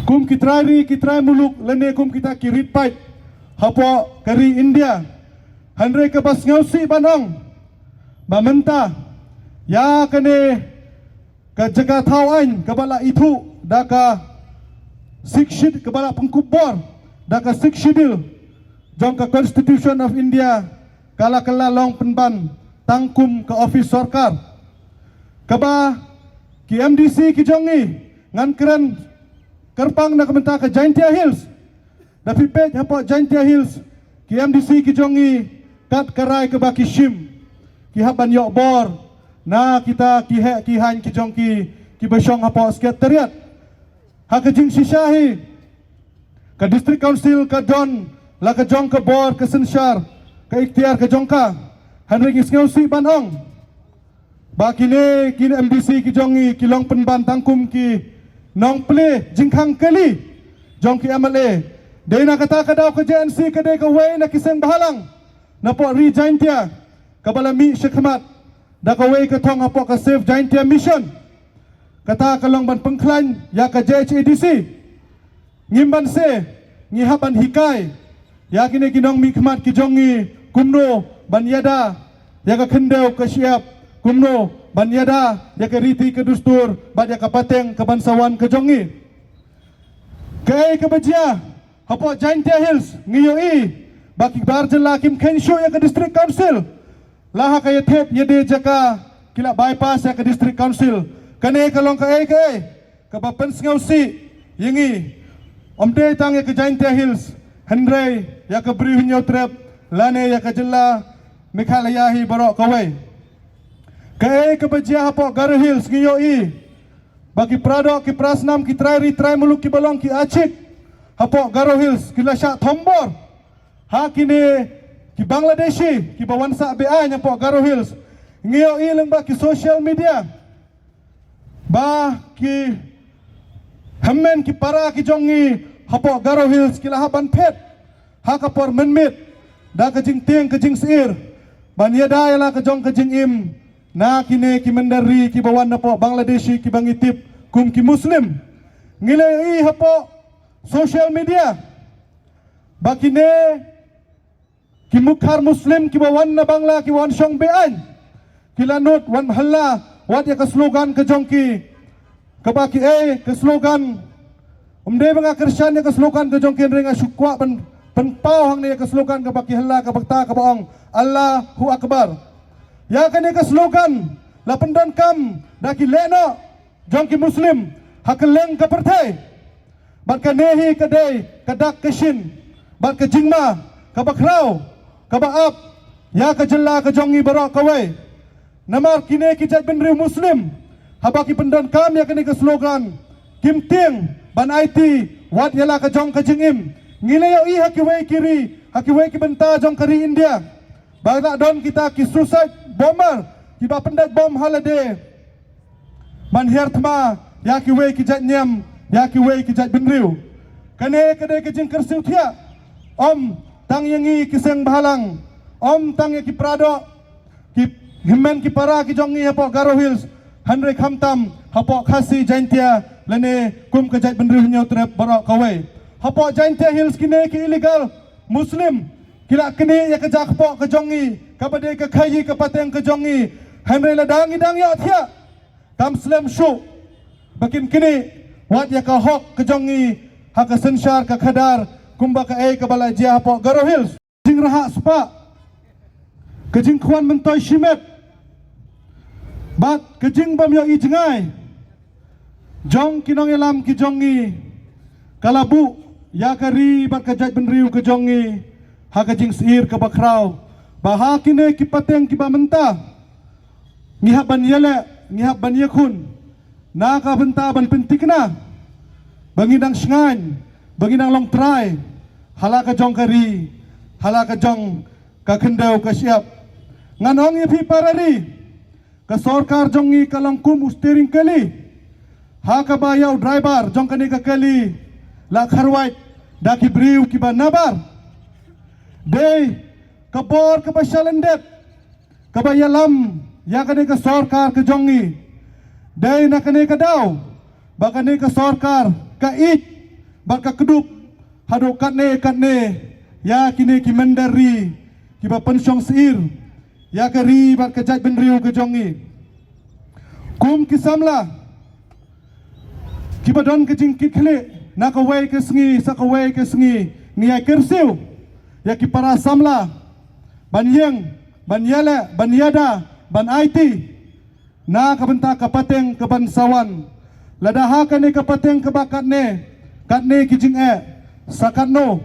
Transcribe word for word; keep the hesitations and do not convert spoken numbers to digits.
kum ki trai ri ki trai muluk lane kum kita ki rit paid hapoh ka ri India. Hynrei kaba sngewsih ban ong ba mynta ïa kane ka jaka thaw aiñ kaba la ithuh da ka Sixth Schedule, kaba la pynkup bor da ka Sixth Schedule jong ka Constitution of India, ka la kylla long pynban tang kum ka office sorkar. Kaba ki M D C ki jong ngi, ngan kren kyrpang na ka bynta ka Jaintia Hills. Da phi peit hapoh Jaintia Hills, ki M D C ki jong ngi, kat ka rai kaba ki shim, ki hap ban ïoh bor na kita ki heh ki haiñ ki jong ki, kiba shong hapoh Secretariat. Ha ka jingshisha hi, ka District Council ka don la ka jong ka bor, ka synshar, ka iktiar ka jong ka. Hynrei ngi sngewsih ban ong ba kine ki M D C ki jong ngi ki long pynban tang kum ki nongplie jingkhang kali jong ki M L A. Dei na kata ka daw ka J N C ka dei kawei na ki seng bhalang napoh ri Jaintia kaba la mih shakhmat da kawei ka thong hapoh ka Save Jaintia Mission. Kata ka long ban pynkhlaiñ ïa ka J H A D C. Ngim banse, ngi hap ban hikai ïa kine ki nongmihkhmat ki jong ngi kumno ban ïada ïa ka khyndew ka shyiap, kumno ban ïada ïa ka riti ka dustur bad ïa ka pateng ka ban sa wan ka jong ngi. Kaei kaba jia hapoh Jaintia Hills, ngi ïohi ba ki bar jylla kim kheiñ shuh ïa ka District Council. La ha ka ïathied ïadie jaka ki la bypass ïa ka District Council. Kane ka long kaei kaei kaba pynsngewsih ïa ngi, ym dei tang ïa ka Jaintia Hills, hynrei ïa ka Bri Hynñiewtrep lane ïa ka jylla Meghalaya hi baroh kawei. Kaei kaba jia hapoh Garo Hills, ngi ïohi ba ki paradoh ki parasnam, ki trai ri trai muluk kiba long ki achik hapoh Garo Hills ki la shah thombor ha kine ki Bangladeshi kiba wan sah be-aiñ hapoh Garo Hills. Ngi ïohi lyngba ki social media ba ki hynmen ki para ki jong ngi hapoh Garo Hills ki la hap ban phet ha ka por mynmiet da ka jingtieng ka jingsyier ban ïada ïa la ka jong ka jingim na kine ki mynder ri kiba wan napoh Bangladeshi kiba ngi tip kum ki Muslim. Ngi la ïohi hapoh social media ba kine ki mukhar Muslim kiba wan na Bangla, kiba wan shong be-aiñ, ki la nud wan halla wat ïa ka slogan ka jong ki, kaba ki, eh, ka slogan, ym dei ba nga kyrshan ïa ka slogan ka jong ki, hynrei nga shu kwah ban pynpaw hangne ïa ka slogan kaba ki halla, kaba kata kaba ong, "Allahu Akbar." Ïa kane ka slogan la pyndonkam da ki lehnoh jong ki Muslim ha kylleng ka pyrthei. Bad kane hi ka dei ka dak ka shin bad ka jingma kaba khraw kaba ap ïa ka jylla ka jong ngi baroh kawei. Namar kine ki jaitbynriew Muslim, haba ki pyndonkam ïa kane ka slogan, kim tieng ban aiti wat ïa la ka jong ka jingim. Ngi la ïohi ha kiwei ki ri, ha kiwei ki bynta jong ka ri India, ba la don kita ki suicide bomber kiba pyndait bom ha lade ban hiar thma ïa kiwei ki jait niam, ïa kiwei ki jaitbynriew. Kane ka dei ka jingkyrsiew thiah, ym tang ïa ngi ki seng bhalang, ym tang ïa ki paradoh, ki hynmen ki para ki jong ngi hapoh Garo Hills, hynrei khamtam hapoh Khasi Jaintia lane kum ka jaitbynriew Hynñiewtrep baroh kawei. Hapoh Jaintia Hills kine ki illegal Muslim ki la knieh ïa ka jakpoh ka jong ngi, kaba dei ka khaïi ka pateng ka jong ngi. Hynrei lada ngi dang ïohthiah, kam slem shuh ba kin knieh wat ïa ka hok ka jong ngi ha ka synshar ka khadar kumba kaei kaba la jia hapoh Garo Hills. Jingrhah spah, ka jingkhwan myntoi shimet bad ka jingbym ïohi jngai jong ki nongïalam ki jong ngi ka la buh ïa ka ri bad ka jaitbynriew ka jong ngi ha ka jingsyier kaba khraw, ba ha kine ki pateng kiba mynta ngi hap ban ïaleh, ngi hap ban ïakhun na ka bynta ban pynthikna ba ngi dang shngaiñ, ba ngi dang long trai ha la ka jong ka ri, ha la ka jong ka khyndew ka shyiap. Ngan ong ïa phi para ri, ka sorkar jong ngi ka long kum u steering kali ha kaba ïa u driver jong kane ka kali la kharwait da ki briew kiba nabar. Dei ka bor kaba shalyndet kaba ïalam ïa kane ka sorkar ka jong ngi. Dei na kane ka daw ba kane ka sorkar ka ïeit bad ka kdup haduh katne katne ïa kine ki mynder ri kiba pynshong syier ïa ka ri bad ka jaitbynriew ka jong ngi. Kum ki samla kiba don ka jingkitkhlieh na kawei ka sngi sha kawei ka sngi, ngi ïa kyrsiew ïa ki para samla ban ïeng, ban ïaleh, ban ïada, ban aiti na ka bynta ka pateng kaban sa wan. Lada ha kane ka pateng kaba katne katne ki jingeh, sa katno